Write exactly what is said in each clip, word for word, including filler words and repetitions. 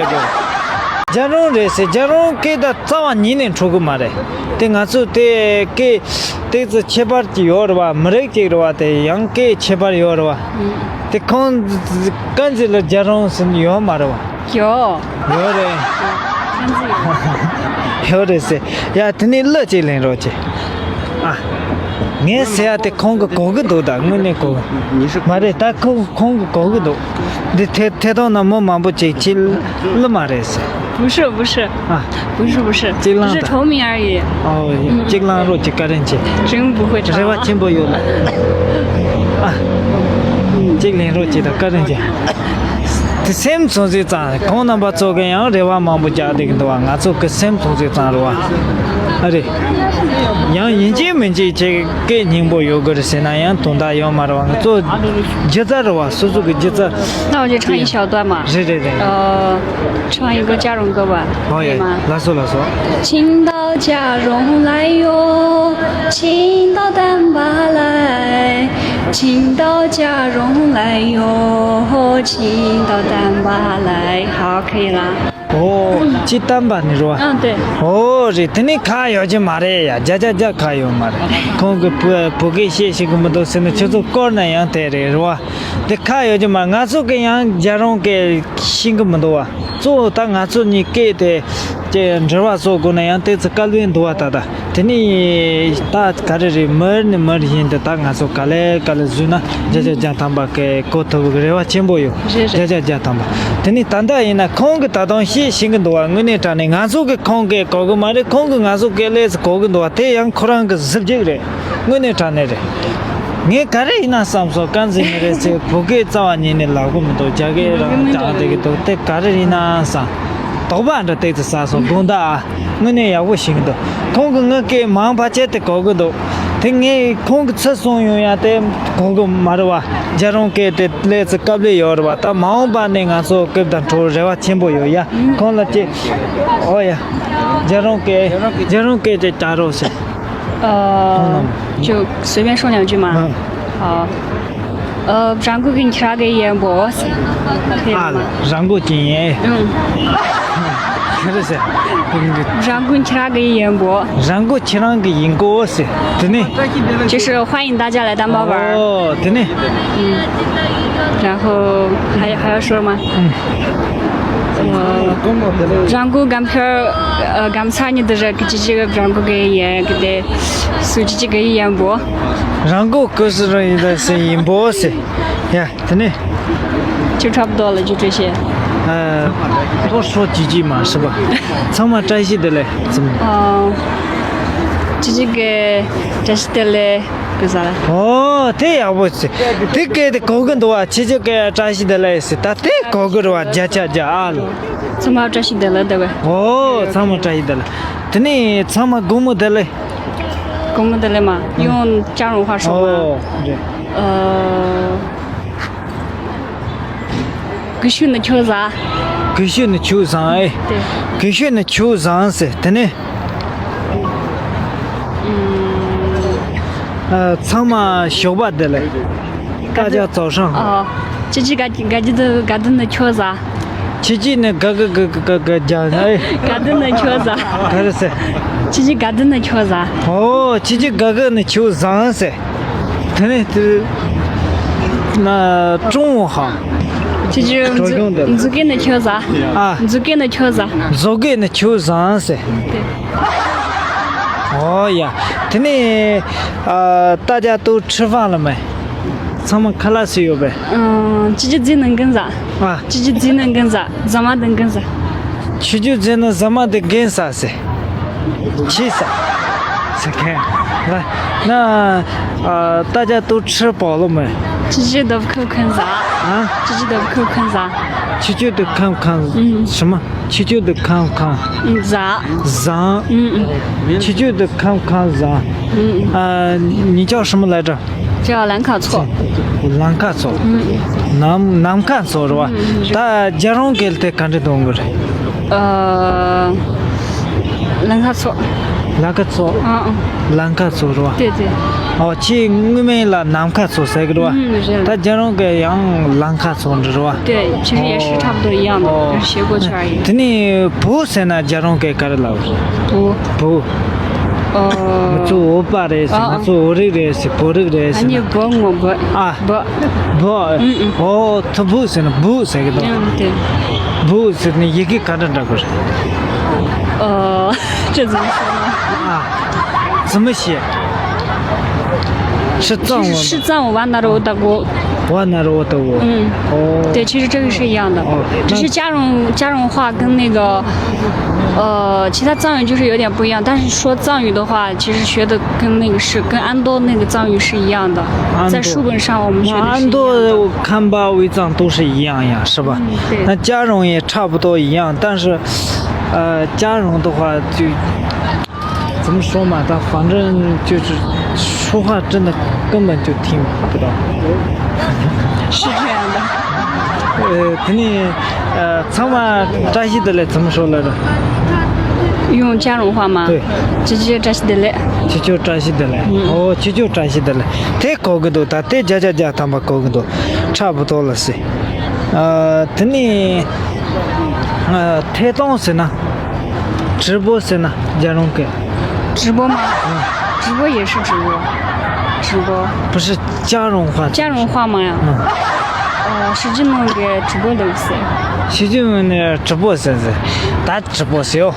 རྒྱལ་རོང་རེད་ཟེར། རྒྱལ་རོང་སྐད་ད་རྩ་བ་ཉིད་ནས་འཕྲོད་གི་མ་རེད། དེ་ང་ཚོ་དེ་སྐད་ཏོག་ཙམ་ཁྱད་པར་གྱི་ཡོད་རེད་བ། མི་རིགས་གཅིག་རེད་བ། དེ་ཡང་སྐད་ཁྱད་པར་ཡོད་རེད་བ། དེ་ཁོང་དཀར་མཛེས་ལ་རྒྱལ་རོང་ཟེར་ནི་ཡོད་མ་རེད་བ། ཡོད། ཡོད་རེད། ཡོད་རེད་ཟེར། ཡ། དེ་ནས་གླུ་གཅིག་ལེན་རོགས་གྱིས། ཨ། ངས་ཟེར་ཡ་དེ་ཁོང་གིས་གོ་གི་འདུག་ད་དངོས་གནས་གོ་གི་མ་རེད། ད་ཁོ་ཁོང་གིས་གོ་གི་འདུག་འདི་ཐད་ཐད་གཏོང་ནང་མི་མང་པོ་ཅིག་ཁྱེད་གླུ་མ་རེད་ཟེར། 不是，不是，啊，不是，不是，只是重名而已。哦，གཅིག་བླངས་རོགས་གྱིས། བཀའ་དྲིན་ཆེ། 真不会唱。 རེ་བ་ཆེན་པོ་ཡོད་ལ། ཨ། གཅིག་ལེན་རོགས་གྱིས་ད། བཀའ་དྲིན་ཆེ། དེ་སེམས་ཚོང་ཟིག་ཙང་། ཁོང་རྣམ་པ་ཚོ་གི་ཡང་རེ་བ་མང་པོ་རྒྱག་བསྡད་ཀྱི་འདུག་བ། ང་ཚོ་གི་སེམས་ཚོང་ཟིག་ཙང་རེད་བ། ཨ་རེད། ཡང་ཡིན་གཅིག་མིན་གཅིག་ཁྱེད་སྐད་སྙན་པོ་ཡོད་དགོས་རེད་ཟེར་ན་ཡང་དོན་དག་ཡོད་མ་རེད་བ། ང་ཚོ་སྒྱུ་རྩལ་རེད་བ། སོ་སོ་གི་སྒྱུ་རྩལ། 那我就唱一小段嘛。 རེད་རེད་རེད། 呃，唱一个嘉荣歌吧， ཨོ་ཡ། 可以吗？ ལགས་སོ་ལགས་སོ། 请到嘉荣来哟，请到丹巴来，请到嘉荣来哟，请到丹巴来。 好，可以了。 ཨོ། ཅི་དམ་པ་ནི་རོ། 嗯，对。 ཨོ་རེད། དེ་ནི་ཁག་ཡོད་ཀྱི་མ་རེད་ཡ། བརྒྱ་ཆ་བརྒྱ་ཁག་ཡོད་མ་རེད། ཁོང་གི་བོད་བོད་སྐད་བཤད་ཤེས་ཀྱི་མི་འདུག་ཟེར་ནས་ཁྱོད་ཚོ་སྐོར་ན་ཡང་དེ་རེད་རོ། དེ་ཁག་ཡོད་ཀྱི་མ། ང་ཚོ་གི་ཡང་རྒྱལ་རོང་སྐད་ཤེས་ཀྱི་མི་འདུག་བ། གཙོ་བོ་ད་ང་ཚོ་གཉིས་སྐད་དེ་ཀྱི་འབྲེལ་བ་བཟོ་དགོས་ན་ཡང་དེ་ཚོ་དཀའ་ལས་འདུག་བ། ད་ད་དེ་ནི་ད་ག་རེ་རེད། མི་ནི་མི་བཞིན་དུ་ད་ང་ཚོ་ག་ལེ་ག་ལེ་བཟོས་ན་བརྒྱ་ཆ་བརྒྱ་ཐམ་པ་སྐད་གོ་ཐུབ་ཀྱི་རེ་བ་ཆེན་པོ་ཡོད། རེད་རེད། བརྒྱ་ཆ་བརྒྱ་ཐམ་པ། དེ་ནི་ད་ལྟ་ཡིན་ན་ཁོང་གིས་ད་དུང་བཤད་ཤེས་ཀྱི་འདུག་བ། དངོས་གནས་དྲང་གནས་ང་ཚོ་གིས་ཁོང་སྐད་གོ་གི་མ་རེད། ཁོང་གིས་ང་ཚོ་སྐད་ལས་གོ་གི་འདུག་བ། དེ་ཡང་ཁོ་རང་གི་གཟི་བརྗིད་རེད། དངོས་གནས་དྲང་གནས་རེད། ངས་ག་རེ་ཡིན་ན་བསམ་སོང་། དཀར་མཛེས་མི་རེད་ཟེར། བོད་སྐད་རྩ་བ་ཉིད་ནས་ལབ་གི་མི་འདུག་རྒྱ་སྐད་རང་སྦྱངས་བསྡད་ཀྱི་འདུག་དེ་ག་རེ་ཡིན་ན་བསམ། དོགས་པ་འདྲ་ཏོག་ཙམ་ཟ་སོང་། དགོངས་དག་ཨ། དངོས་གནས་ཡག་པོ་ཞིག་འདུག་ཁོང་གིས་ངའི་སྐད་མང་བ་བྱས་ཏེ་གོ་གི་འདུག་དེ་ངས་ཁོང་གིས་ཚུར་གསུངས་ཡོང་ཡ་དེ་གོ་གི་མ་རེད་བ། རྒྱལ་རོང་སྐད་དེ་ལས་ཚུར་དཀའ་ལས་ཡོད་རེད་བ། ད་མ་འོངས་པ་ནས་ང་ཚོ་སྐད་དང་འཕྲོ་རེ་བ་ཆེན་པོ་ཡོད་ཡ། ཁོང་ལ་ཅིག་ཨོ་ཡ། རྒྱལ་རོང་སྐད། རྒྱལ་རོང་སྐད་ཅིག་བྱ་རོགས་ཟེར། 呃，就随便说两句嘛。嗯。好。呃， རང་གི་ཁྱེད་རང་གི་ཡན་པོ། ཨ་ལ། རང་གི་ཅི་ཡིན། ཨང་། ག་རེ་ཟེར། རང་གི་ཁྱེད་རང་གི་ཡན་པོ། རང་གི་ཁྱེད་རང་གི་ཡིན་གོ་ཟེར། དེ་ནས། 就是欢迎大家来丹巴玩儿。 ཨོ། དེ་ནས། 嗯，然后还还要说吗？ ཨང་། 呃，རང་གི་གམ་ཁར། ཨ། གམ་ས་ཉི་དི་ར་གི་ཅི་ཅི་གི་རང་གི་གི་ཡན་གི་དེ། སུ་ཅི་ཅི་གི་ཡན་པོ། རང་གི་གི་སུ་རང་ཡིན་ད་ཟེར་ཡིན་པོ་ཟེར། ཡ། དེ་ནས། 就差不多了，就这些。 ཨ། ལོ་སོ་ཅི་ཅི་མ་སྲིད་པ། ཚང་མ་བཀྲ་ཤིས་བདེ་ལེགས། ཨ། ཅི་ཅི་གི་བཀྲ་ཤིས་བདེ་ལེགས་གི་ཟ་ལ། ཨོ། དེ་ཡག་པོ་ཟེར། དེ་སྐད་དེ་གོ་གི་འདུག་བ། ཅི་ཅི་གི་བཀྲ་ཤིས་བདེ་ལེགས་ཟེར། ད་དེ་གོ་གི་རེད་བ། བརྒྱ་ཆ་བརྒྱ་ཨ་ལོ། ཚང་མ་བཀྲ་ཤིས་བདེ་ལེགས་བདེ་བས། ཨོ། ཚང་མ་བཀྲ་ཤིས་བདེ་ལེགས། དེ་ནས་ཚང་མ་དགོང་མོ་བདེ་ལེགས། དགོང་མོ་བདེ་ལེགས་མ། 用加绒话说吗？ ཨོ། རེད། 呃， གུས་ཞུ་ནི་ཁྱོད་ཟ། གུས་ཞུ་ནི་ཁྱོད་བཟང་ཨེ། དེ། གུས་ཞུ་ནི་ཁྱོད་བཟང་ཟེར། དེ་ནས། ཨ། ཚང་མ་ཞོགས་པ་བདེ་ལེགས། ད་ཅག་ཙོག་ཧྲང་། ཨ། ཅི་ཅི་ག་ག་ཅི་དུ་ག་དུ་ནི་ཁྱོད་ཟ། ཅི་ཅི་ནི་ག་ག་ག་ག་ག་ག་རྒྱ་ཨེ། ག་དུ་ནི་ཁྱོད་ཟ། ག་རེ་ཟེར། ཅི་ཅི་ག་དུ་ནི་ཁྱོད་ཟ། ཨོ། ཅི་ཅི་ག་ག་ནི་ཁྱོད་བཟང་ཟེར། དེ་ནས་དེ་ན་ཀྲུང་ཧྭ། ཅི་ཅི་གྲོ་གཞུང་དེ་ལ། མཛུ་གུ་ནི་ཁྱོད་ཟ། ཨ། མཛུ་གུ་ནི་ཁྱོད་ཟ། མཛུ་གུ་ནི་ཁྱོད་བཟང་ཟེར། དེ། ཨོ་ཡ། དེ་ནས་ཨ། ད་ཅག་ཏུ་ཁྲི་ཧྥང་ལ་མེ། ཚང་མ་ཁ་ལག་སུ་ཡོད་པས། ཨ། ཅི་ཅི་ཛི་ནི་གན་ཟ། ཨ། ཅི་ཅི་ཛི་ནི་གན་ཟ། ཟ་མ་དང་གན་ཟ། ཆུ་ཆུ་ཟེར་ན་ཟ་མ་དེ་གན་ཟ་ཟེར། ཆི་ཟ། ཟ་མཁན། ལ། ན། ཨ། ད་ཅག་ཏུ་ཁྲི་པོ་ལོ་མེ། ཆུ་ཆུ་དབ་ཁུ་ཁན་ཟ། ཨ། ཆུ་ཆུ་དབ་ཁུ་ཁན་ཟ། ཆུ་ཆུ་དབ་ཁམ་ཁམ། ཨུམ། ཤི་མ། ཆུ་ཆུ་དབ་ཁམ་ཁམ། ཨུམ། ཟ། ཟ། ཨུམ། ཆུ་ཆུ་དབ་ཁམ་ཁམ་ཟ། ཨུམ། ཨ། ཉིན་ཅག་ཤི་མ་ལ་ཏྲ། 叫兰卡错。 ལམ་ཁ་ཚོ། ནམ་ནམ་མཁའ་ཚོ་རེད་བ། ད་རྒྱལ་རོང་སྐད་དེ་ག་འདྲ་གཏོང་གི་རེད། ཨ། ལམ་ཁ་ཚོ། ལམ་ཁ་མཚོ། 嗯嗯， ལམ་ཁ་མཚོ་རེད་བ། 对对。 ཨོ། ཁྱེད་སྔོན་མ་ལ་ནམ་མཁའ་མཚོ་ཟེར་གི་རེད་བ། 嗯，是。 ད་རྒྱ་རོང་གི་ཡང་ལམ་ཁ་མཚོ་འདྲ་རེད་བ། 对，其实也是差不多一样的， ཨོ། 就是斜过去而已。 དེ་ནས་བོད་ཟེར་ན་རྒྱ་རོང་གི་ག་རེ་ལབ་རེད། 不。 བོད། 呃， ང་ཚོ་བོད་པ་རེད་ཟེར། 啊， ང་ཚོ་བོད་རིགས་རེད་ཟེར། བོད་རིགས་རེད་ཟེར་ན། 啊，你不，我不。 ཨ། 不。 བོད། 嗯嗯。 ཨོ། ད་བོད་ཟེར་ན་བོད་ཟེར་གི་འདུག 嗯，对。 བོད་ཟེར་ནས་ཡི་གེ་ག་འདྲ་འདྲ་དགོས་རེད། 呃，这怎么说呢？ ཨ། 怎么写？是藏文吗？ 是藏文，瓦那罗达国。 瓦那罗达国。 嗯。 ཨོ། 对，其实这个是一样的， ཨོ། 只是加绒加绒话跟那个，呃，其他藏语就是有点不一样，但是说藏语的话，其实学的跟那个是跟安多那个藏语是一样的， 安多。 在书本上我们学的是一样的。 那安多、康巴、维藏都是一样呀，是吧？ 嗯，对。 那加绒也差不多一样，但是，呃，加绒的话就怎么说嘛，他反正就是说话真的根本就听不到。 是这样的。 呃，肯定，呃，ཚང་མ་བཀྲ་ཤིས་བདེ་ལེགས་怎么说来着？ 用加绒话吗？ 对。 ཅི་ཅི་བཀྲ་ཤིས་བདེ་ལེགས། 就叫བཀྲ་ཤིས་བདེ་ལེགས། 嗯。 ཨོ། 就叫བཀྲ་ཤིས་བདེ་ལེགས། དེ་གོ་གི་འདུག་ད་དེ་བརྒྱ་ཆ་བརྒྱ་ཐམ་པ་གོ་གི་འདུག 差不多了ཟེར། ཨ། དེ་ནས། ཨ། ཐད་གཏོང་ཟེར་ན། 直播ཟེར་ན་རྒྱ་རོང་གི། 直播吗？ 嗯。 直播也是直播。 直播。 不是加绒话。 加绒话吗呀？ 嗯。 呃， ཞི་ཅིན་ཕིང་གི་直播ལབ་ཟེར། 习近平ནི་直播ཟེར་ཟེར། ད་直播ཟེར་ཡོད།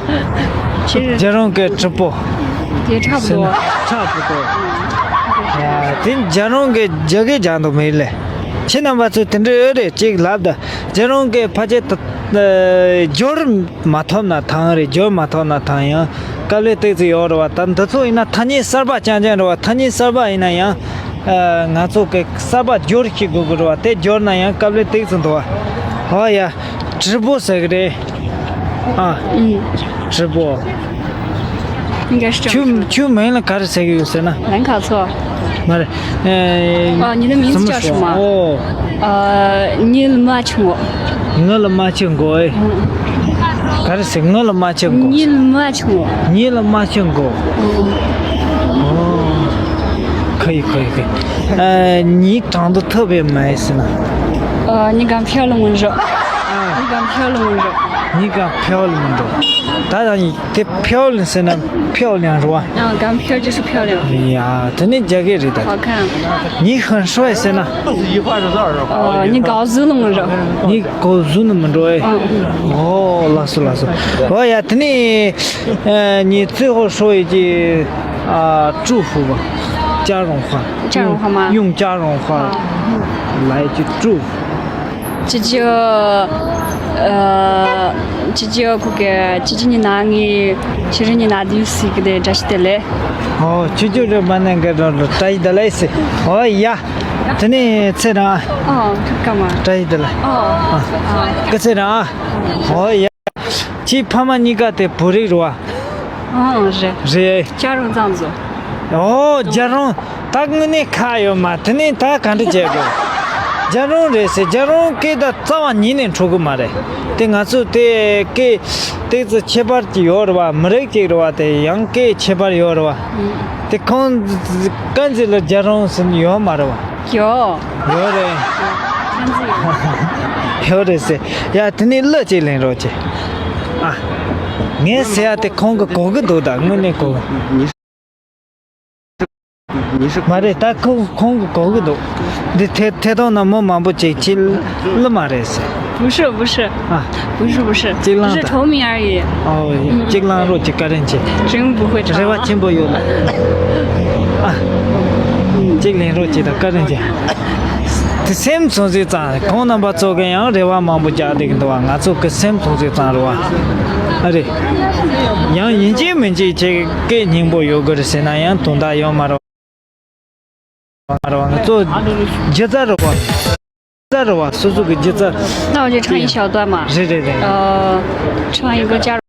其实རྒྱ་རོང་གི་直播 也差不多。 ཟེར་ན་差不多。 ཡ། དེ་རྒྱ་རོང་གི་རྒྱ་སྐད་སྦྱང་འདུག་མི་ལེ། ཁྱེད་རྣམ་པ་ཚོས་དེ་འདྲའི་ཨེ་རེད་ཅིག་ལབ་ད། རྒྱ་རོང་གི་ཕལ་ཆེར་ད་སྦྱོར་མ་ཐོབ་ན་ཐང་རེད། སྦྱོར་མ་ཐོབ་ན་ཐང་། ཡང་དཀའ་ལས་ཏོག་ཙམ་ཡོད་རེད་བ། ད་འདི་ཚོ་ཡིན་ན་ཐ་སྙད་གསར་པ་རྐྱང་རྐྱང་རེད་བ། ཐ་སྙད་གསར་པ་ཡིན་ན་ཡང་། ཨ། ང་ཚོ་གི་གསར་པ་སྦྱོར་ཤེས་དགོས་ཀྱི་རེད་བ། དེ་སྦྱོར་ན་ཡང་དཀའ་ལས་ཏོག་ཙམ་འདུག་བ། ཧོ་ཡ། 直播ཟེར་གི་རེད། ཨ། 嗯。 直播。 应该是这样说。 ཁྱོད་ཁྱོད་མིང་ལ་ག་རེ་ཟེར་གི་ཡོད་ཟེར་ན། 兰卡错。 མ་རེད། ཨེ། 哦，你的名字叫什么？ ཨོ། 呃， ཉིད་མ་ཆུང་གོ། ངི་ལ་མ་ཆུང་གོ་ཨེ། 嗯。 ག་རེ་ཟེར། ངི་ལ་མ་ཆུང་གོ། 你妈穷。 ཉིད་ལ་མ་ཆུང་གོ། 嗯。 ཨོ། 可以可以可以。 ཨ། 你长得特别美ཟེར་ན། 呃，你敢漂亮吗？ ཨ། 你敢漂亮吗？ 你敢漂亮吗？ ད་ད་ཡིན། དེ་漂亮ཟེར་ན་漂亮རེད་བ། 嗯，敢漂就是漂亮。 ཡ། དེ་ནི་རྒྱ་སྐད་རེད་ད། 好看。 你很帅ཟེར་ན། 哦，你高兴了吗？ 你高兴了吗？ ཨེ། ཨོ། ལགས་སོ་ལགས་སོ། ཨོ་ཡ། དེ་ནི། ཨ། 你最后说一句，啊，祝福吧，加绒话。 加绒话吗？ 用加绒话来一句祝福。 姐姐，呃，姐姐，ཁོ་གི་姐姐ཉི་ན་ངི། 姐姐ཉི་ན་དུས་སི་གི་དེ་བཀྲ་ཤིས་བདེ་ལེགས། 哦，姐姐这把那个这这一的来是，哦呀，这里车上。 ཨོ། སྐར་མ། བཀྲ་ཤིས་བདེ་ལེགས། ཨོ། ཨ། སྐར་ཚེ་རང་། ཨོ་ཡ། ཁྱེད་ཕ་མ་གཉིས་ཀ་དེ་བོད་རིགས་རེད་བ། ཨོ། རེད། རེད། 加绒藏族། ཨོ། རྒྱ་རོང་། ད་དངོས་གནས་ཁག་ཡོད་མ། དེ་ནས་ད་ག་འདྲ་བྱེད་དགོས། རྒྱ་རོང་རེད་ཟེར། རྒྱ་རོང་སྐད་ད་རྩ་བ་ཉིད་ནས་འཕྲོད་གི་མ་རེད། དེ་ང་ཚོ་དེ་སྐད་ཏོག་ཙམ་ཁྱད་པར་གྱི་ཡོད་རེད་བ། མི་རིགས་གཅིག་རེད་བ། དེ་ཡང་སྐད་ཁྱད་པར་ཡོད་རེད་བ། དེ་ཁོང་དཀར་མཛེས་ལ་རྒྱ་རོང་ཟེར་ཡོད་མ་རེད་བ། ཡོད། ཡོད་རེད། ཡོད་རེད་ཟེར། ཡ། དེ་ནས་གླུ་གཅིག་ལེན་རོགས་གྱིས། ཨ། ངས་ཟེར་ཡ་དེ་ཁོང་གི་གོ་གི་འདུག་ད་དངོས་གནས་གོ་གི། མ་རེད། ད་ཁོང་ཁོང་གི་གོ་གི་འདུག་འདི་ཐད་ཐད་གཏོང་ནང་མི་མང་པོ་ཅིག་ཅིག་གླུ་མ་རེད་ཟེར། 不是不是。 ཨ། 不是不是， གཅིག་བླངས་དང་། 只是重名而已。 ཨོ། གཅིག་བླངས་རོགས་གྱིས། བཀའ་དྲིན་ཆེ། 真不会唱。 རེ་བ་ཆེན་པོ་ཡོད་ལ། ཨ། གཅིག་ལེན་རོགས་གྱིས་དང་། བཀའ་དྲིན་ཆེ། དེ་སེམས་ཚོང་ཟིག་ཙང་། ཁོང་རྣམ་པ་ཚོ་གི་ཡང་རེ་བ་མང་པོ་རྒྱག་བསྡད་ཀྱི་འདུག་བ། ང་ཚོ་གི་སེམས་ཚོང་ཟིག་ཙང་རེད་བ། ཨ་རེད། ཡང་ཡིན་གཅིག་མིན་གཅིག་ཅིག་སྐད་སྙན་པོ་ཡོད་དགོས་རེད་ཟེར་ན་ཡང་དོན་དག་ཡོད་མ་རེད་བ། མ་རེད་བ། ང་ཚོ་སྒྱུ་རྩལ་རེད་བ། སྒྱུ་རྩལ་རེད་བ། སོ་སོ་གི་སྒྱུ་རྩལ། 那我就唱一小段嘛。 རེད་རེད་རེད། 呃，唱一个加